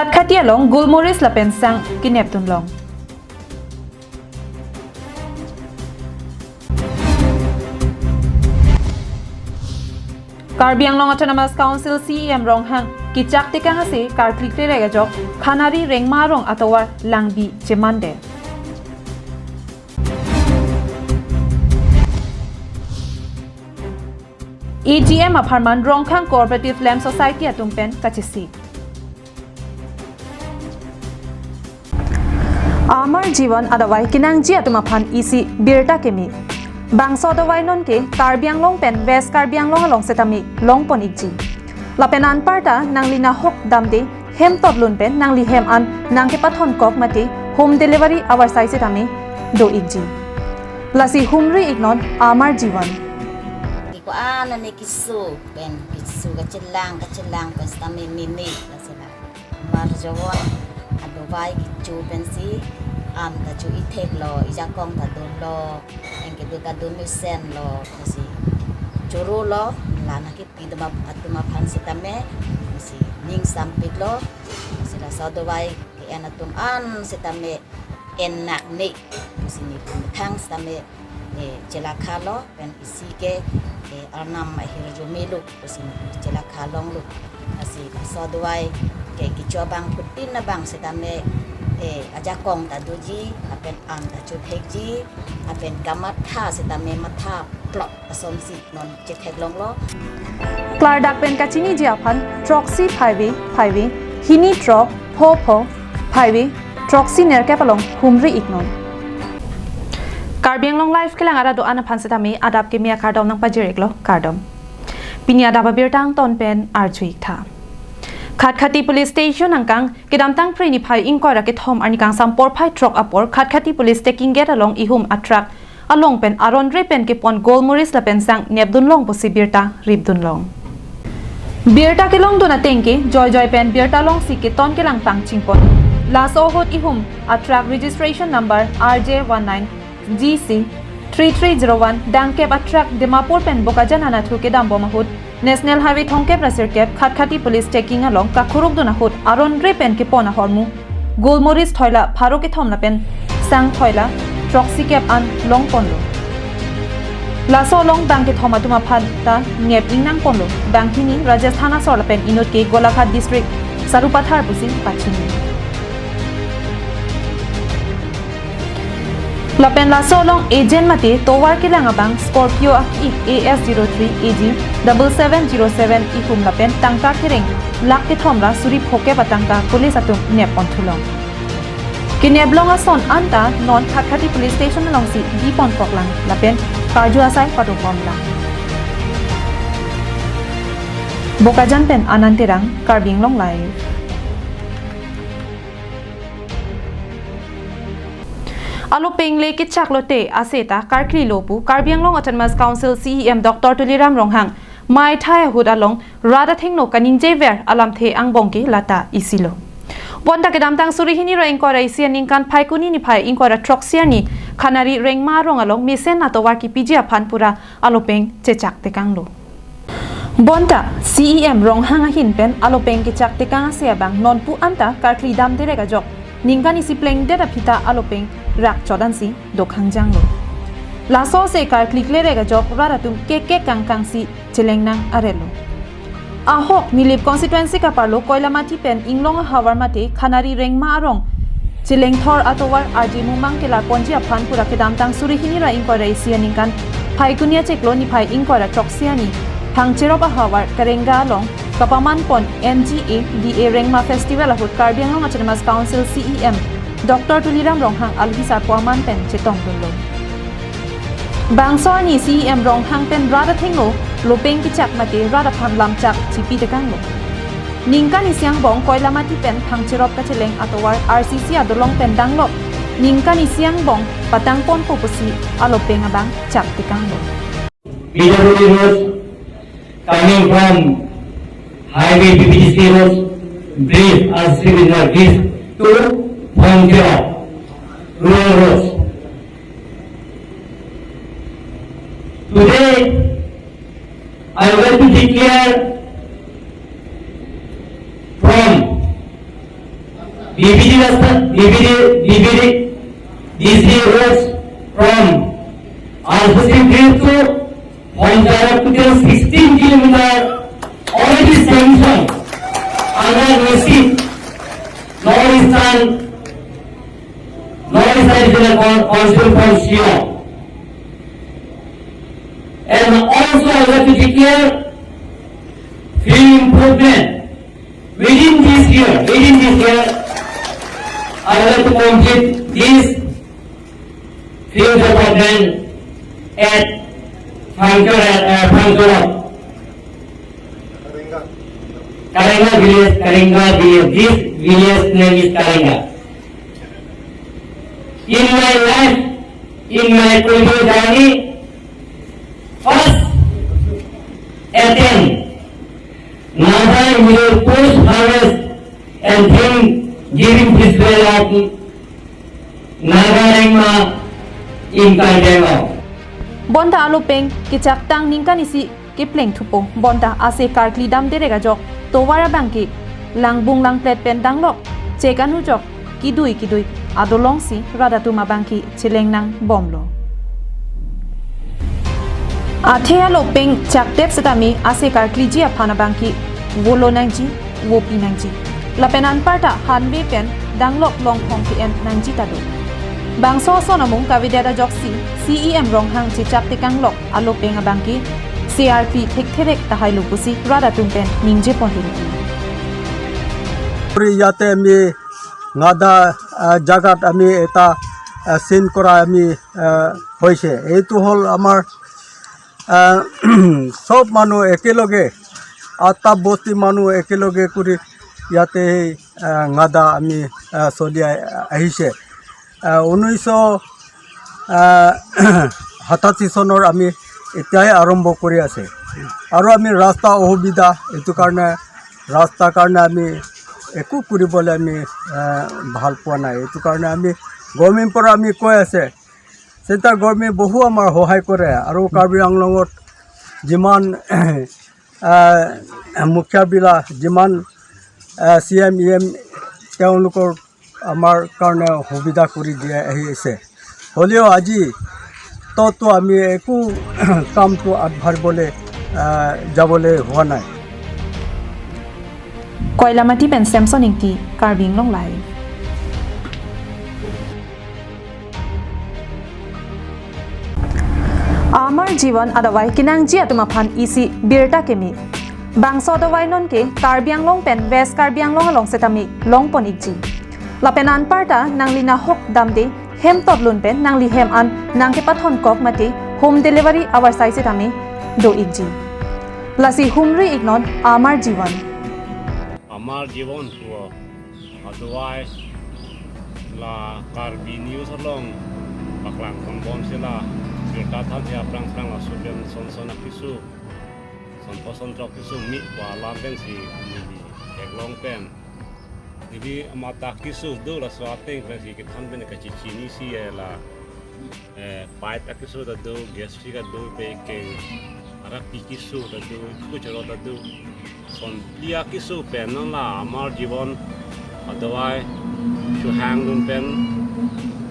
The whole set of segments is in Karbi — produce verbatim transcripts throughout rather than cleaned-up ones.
Khatkhati along gulmoris lapen sang kenepdun long. Karbi Anglong Autonomous Council C E M Ronghang kechak tekang ase karkli klerek ajok Khanari Rengma arong atovar langbi chemande. A G M apharman Rongkhang Cooperative Land Society atum pen kachesik. Amar Jivan adavai kenangji atum aphan isi birta keme. Bangso adavai nonke Karbi Anglong pen West Karbi Anglong along setame longpon ikji. Lapen anparta nangli nahok damde hem totlun pen nangli hem an nangkepathon kok mate home delivery avarsai setame do ikji. Lasi humri iknon Amar Jivan. Ko-an ne kisu pen kisu kachelang kachelang pen setame mimi lasi la. Amar Jivan adavai kecho pensi am ta cho ithek lo, ijakong ta dolo, anke do ta do mesen lo, si choro lo, la nangkepi atum ap-, atum aphan setame, si ning sampik lo, si laso adavai ke-en atum an setame en nak ne, si neli methang setame, eh, chelakha lo, pen isi ke, eh, arnam ahirjume lo, si neli chelakha longlo. Lasi laso adavai ke kecho abangphutin abang setame, eh, ajakong ta doji, lapen am ta chothekji, lapen kamatha setame matha plot asonsi non chethek longlo. Klardak pen kachiniji aphan throksi phaivi phaivi hini throk pho pho phaivi throksi nerkep along humri iknon. Karbi Anglong Live kelang arat do-an aphan setame adap keme akardom nangpajir iklo, kardom. Pini adap abirta angton pen arju iktha. Khatkhati Police Station angkang kedamtang Phre niphai ingkoi ra kethom arni kangsam porphai throk apor Khatkhati Police Taking Gate along ihum atruck along pen aron re pen kepon gulmoris lapen sang nepdun long pusi birta ripdun long. Birta kelongdun ateng ke joijoi pen birta longsi keton kelang pangchingpon. Laso ahut ihum atruck registration number R J one nine G C three three zero one dangkep atruck Dimapur pen Bokajan anatthu kedambom ahut National Highway thomkep ra sirkep Khatkhati Police Taking along kakhurukdun ahut aron re pen kepon ahormu gulmoris thoila pharo kethom lapen sang thoila throksikep an longponlo. Laso along bang kethom atum aphan ta nep ingnangponlo. Banghini Rajasthan asor lapen inut ke Golaghat District Sarupathar pusi pachini. Lapen laso along agent mate tovar kelang abang Scorpio aki-ik A S zero three A G double seven zero seven ihum lapen tangka kereng lakh kethom ra suri phokep atangka police atum neppon thulong. Kenep long ason anta non Khatkhati Police Station alongsi bipon koklang lapen karju asai padopom lang. Bokajan pen Anand Terang, Karbi Anglong Live. Alo pengle kechak lote aseta karkli lo pu Karbi Anglong Autonomous Council C E M Doctor Tuliram Ronghang maithai ahut along rat athengno kaningjever alamthe angbong ke lata isi lo. Bonta kedamtang suri hini ra ingkoi ra isi aningkan Phaikuni niphai ingkoi ra throksi arni Khanari Rengma arong along mesen atovar kepiji aphan pura alopeng chechak tekang lo. Bonta C E M Ronghang ahin pen alopeng kechak tekang ase abang nonpu anta karkli dam derek ajok ningkan isi plengdet aphita alopeng rak chot ansi dokhang janglo. Laso ase karkli klerek ajok rat atum kekek kangkangsi cheleng nang arelo. Ahok Nilip constituency kaparlo Koilamathi pen Inglong ahavar mate Khanari Rengma arong chelengthor atovar arje mumang kelarponji aphan pura kedamtang suri hini ra ingkoi ra isi aningkan Phaikuni achiklo niphai ingkoi ra throksi arni Phangcherop ahavar Karenga along kapamanpon N G A D A Rengma Festival ahut Karbi Anglong Autonomous Council C E M Doctor Tuliram Ronghang alohi sarpo aman pen chetongdunlo. Bangso arni C E M Ronghang pen rat athengno lopeng kechak mate rat aphan lamchak chipi tekanglo. Ningkan isi angbong Koilamathi pen Phangcherop kacheleng atovar R C C adolong pen danglok ningkan isi angbong patangponpo pusi alopeng abang chak tekanglo. P W D Road, coming from Highway P P T C Road, Bridge, R C C Bridge to Phangcherop, rural roads. Today, I want to declare from B B D rasta, B B D, B B D, B C roads from Alphusi Bridge to Honjara to sixteen kilometer already sanctioned under NESIP, North Eastern, North Eastern Regional Con-, Council from Shillong. And also I would like to declare field improvement within this year, within this year, I would like to complete this field development at Phangchor, uh, Phangchor. Karenga village, Karenga village, this village name is Karenga. In my life, in my political journey, first attempt, Naga Hero post harvest and then giving this well of Naga Rengma in Karbi Anglong. Bonta alopeng kechaktang ningkan isi kepleng thupo. Bonta ase karkli dam derek ajok tovar abangke langbung langplet pen danglok chek anujok kidui kidui adolongsi rat atum abangke cheleng nang bomlo. Athe alopeng chakdep setame ase karkliji aphan abangke volo nangji, vopi nangji. Lapen anparta hanve pen danglok longphong ke-en nangji ta do. Bangso ason amung kavedet ajoksi C E M Ronghang chechak tekanglok alopeng abangke C R P thekthedek tahai lo pusi rat atum pen ningje pon rinti. ইয়াতে আমি নাদা আহ, জাগাত আমি এটা আহ, চিন কৰা আমি আহ, হৈছে। এইটো হ'ল আমাৰ আহ, চব মানুহ একেলগে, আঠটা বস্তি মানুহ একেলগে কৰি ইয়াতে সেই আহ, নাদা আমি আহ, চলি আহ, আহিছে। আহ, ঊনৈছশ আহ, সাতাশী চনৰ আমি এতিয়াই আৰম্ভ কৰি আছে। আৰু আমি ৰাস্তা অসুবিধা, এইটো কাৰণে ৰাস্তাৰ কাৰণে আমি একো কৰিবলৈ আমি আহ, ভাল পোৱা নাই। এইটো কাৰণে আমি গভৰ্ণমেণ্টৰ পৰা আমি কৈ আছে, চেণ্ট্ৰেল গভৰ্ণমেণ্টে বহু আমাৰ সহায় কৰে আৰু কাৰ্বি আংলঙত যিমান আহ, মুখীয়া বিলা যিমান চি এম ই এম তেওঁলোকৰ আমাৰ কাৰণে সুবিধা কৰি দিয়া আহি আছে। হ'লেও আজি ততো আমি একো কামটো আগবাঢ়িবলৈ আহ, যাবলৈ হোৱা নাই। Koilamati pen Samson Ingti, Karbi Anglong Live. Amar Jiwan adavai kenangji atum aphan isi birta keme. Bangso adavai nonke Karbi Anglong pen West Karbi Anglong along setame longpon ikji. Lapen anparta nangli nahok damde hem totlun pen nangli hem an nangkepathon kok mate home delivery avarsai setame do ikji. Lasi humri iknon Amar Jiwan. Amar Jiwan pu adavai la Karbi News along paklang konbom sila birta than si aphrang phrang la sulian son son akisu, son po son chok kisu mi kwa alam pen si neli theklong pen neli amata kisu do laso ateng pen si kethan pen kachechini si eh la eh, pait akisu ta do, gastric ta do, beke, ara pi kisu ta do, kuchoro ta do. Son pli akisu pen non la Amar Jiwan adavai suhang dun pen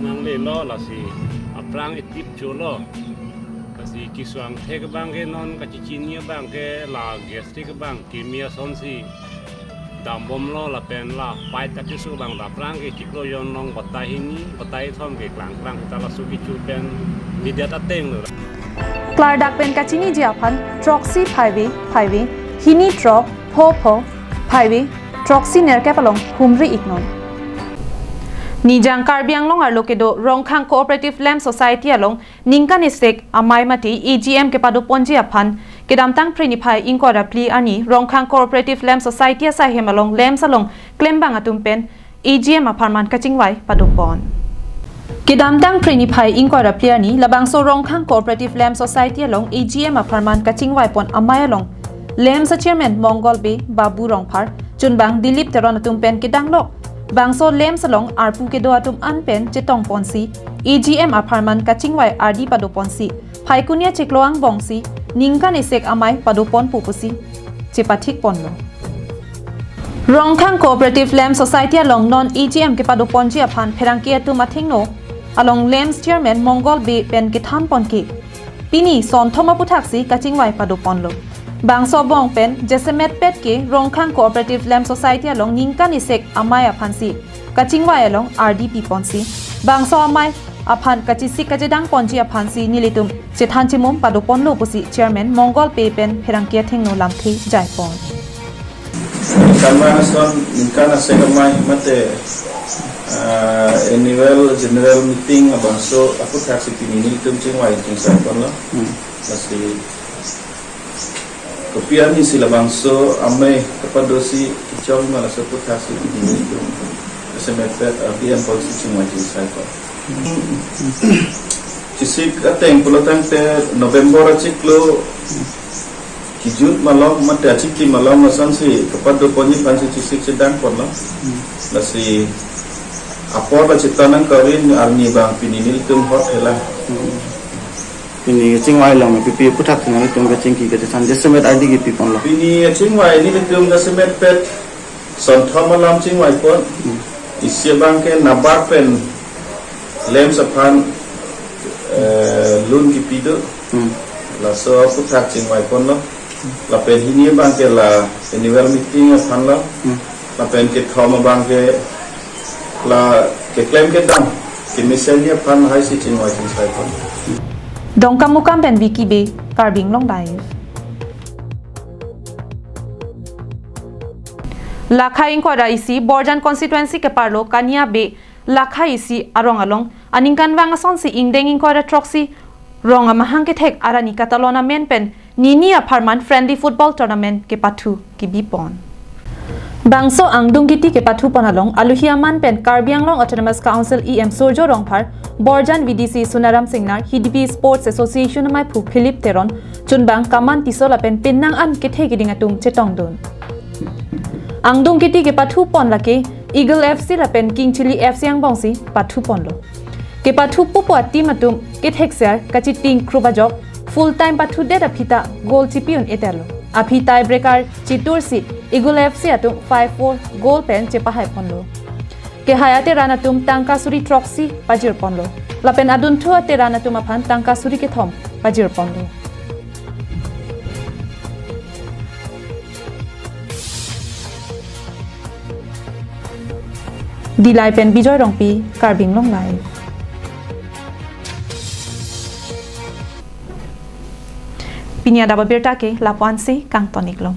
nanglelo lasi aphrang itip cholo. Lasi kisu angthek abangke non kachechini abangke la gastric abang keme ason si dambomlo lapen la pait akisu abang ta aphrang ke chiklo jon long batai hini, batai thom ke klang klang ta laso kichu pen bidet ateng lo. Klardak pen kachiniji aphan throksi phaive phaive hini throk pho pho phaive throksi nerkep along humri iknon. Nijang Karbi Anglong arlo kedo Rongkhang Cooperative Lamb Society along ningkan isek amei mate A G M kepadoponji aphan kedamtang Phre niphai ingkoi ra phli arni Rongkhang Cooperative Lamb Society asai hem along lamb along klembang atum pen A G M apharman kachingvai padopon. Kedamtang Phre niphai ingkoi ra phli arni labangso Rongkhang Cooperative Lamb Society along A G M apharman kachingvaipon amei along lamb achairman Mongol Bey, Babu Rongphar, chunbang Dilip Teron atum pen kedanglok bangso lamb along arpu kedo atum an pen chetongponsi A G M apharman kachingvai ardi padoponsi phaikuni achiklo angbongsi ningkan isek amei padoponpo pusi chepathikponlo. Rongkhang Cooperative Lamp Society along non A G M kepadoponji aphan pherangke atum athengno along Lamps Chairman Mongol Bey pen kethanpon ke pini sonthom aphuthaksi kachingvai padoponlo. Bangso abong pen jasemetpet ke Rongkhang Cooperative Lamp Society along ningkan isek amei aphansi kachingvai along ardi piponsi bangso amei aphan kachisik kachedangponji aphansi nelitum chethan chimum padoponlo pusi Chairman Mongol Bey pen pherangke athengno lamthe jaipon. Kanvang ason ningkan isek amei mate, ah, annual general meeting abangso aphuthaksi pini nelitum chingvai chingsaiponlo. Hmm. Lasi kopi arnisi labangso amei kepadosi kechok ma laso aphuthaksi pini nelitum jasemetpet ardi piponsi chingvai chingsaikon. Chisik ateng pulo tangte November achiklo kejut malom mate achiklo malom asonsi kepadoponji aphansi chisik chedangponlo. Lasi apor la chethan nangkok-ri arni abang pini nelitum hot hela. Pini chingvai along pipi aphuthaksi nangtum kachingki kachethan jasemet ardi kepiponlo. Pini chingvai nelitum jasemetpet sonthom alam chingvaipon. Hmm. Isi abang ke NABARD pen lamps aphan, eh, loan kipi do. Hmm. Laso aphuthaksi chingvaiponlo. Lapen hini abang ke la annual meeting aphanlo. Hmm. Lapen kethom abang ke la keklem kedam kemesenji aphan haisi chingvai chingsaipon. Dongkamukam pen Vicky Bey, Karbi Anglong Live. Lakha ingkoi ra isi Borjan constituency keparlo Kania Bey lakha isi arong along aningkanvang asonsi ingdeng ingkoi ra throksi rong amahang kethek arani katalon amen pen nini apharman friendly football tournament kepathu kebipon. Bangso angdung kiti kepathupon along aluhi aman pen Karbi Anglong Autonomous Council E M Surjya Rongphar, Borjan V D C Sunaram Singnar, Hidipi Sports Association amaiphu Philip Teron, chunbang Kaman Tisso lapen pinnang an kethe keding atum chetongdun. Angdung kiti kepathupon lake Eagle F C lapen King Chilli F C angbongsi pathuponlo. Kepathu pupo a-team atum kethekser kachiting krup ajok full time pathudet aphi ta goal chipi un-edetlo. Aphi tiebreaker chitursi Eagle F C atum five four goal pen chepahaiponlo. Kehai ateran atum tangka suri throksi pajirponlo. Lapen adunthu ateran atum aphan tangka suri kethom pajirponlo. Dillai pen Bijoy Rongpi, Karbi Anglong Live. Pini adap abirta ke lapu-ansi kangton-iklo.